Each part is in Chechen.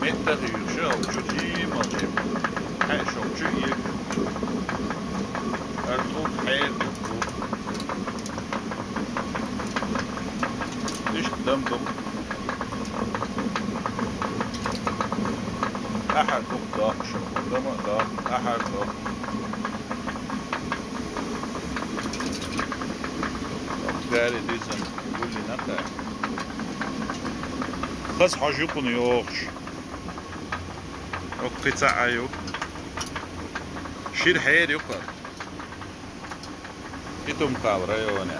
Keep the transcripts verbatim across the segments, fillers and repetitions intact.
Иттах юкъа шу алчу дийма алчу. Хьаьша алчу юкъа. Артук хьер ду. Иштта дам ду. Ахьар ду дакъа шу. Дама дакъа. Ахьар ду. Гари дизан гулли накъа. Хаз хьажукъун йохуш. Оккхи ца а ю. Шир хьер юкъа. Итум кхал районе.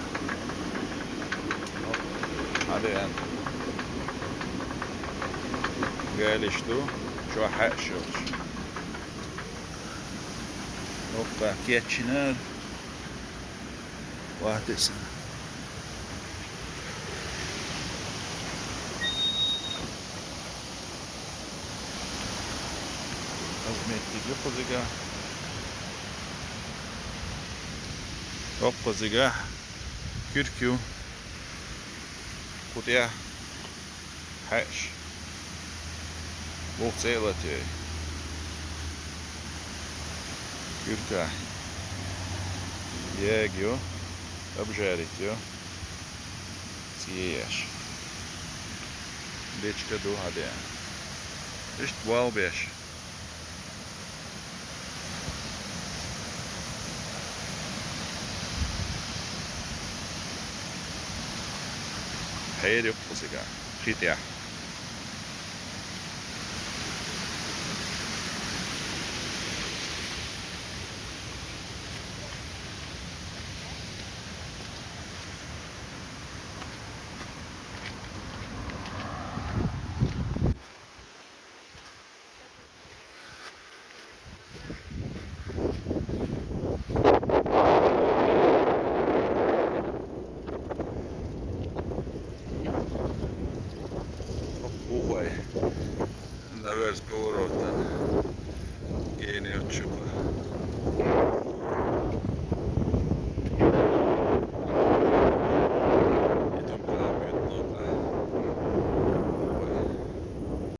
Аде ан. Галиш ду. Чо хьаьш йолчу. Оккха кечинар. Вахтеса. Аз метти ду кхузига. Оккхузига. Кюркю. Кутя. Хьаьш. Бух цӀе а латъяй. Куьрка. Ягайо. Обжарить йо. ЦӀе еш. Бечка ду хьадеана. Иштта вал беш. Хьер ю кхузига. Хи тӀехь. Бухой. Наверс поворотан. Гени отчука.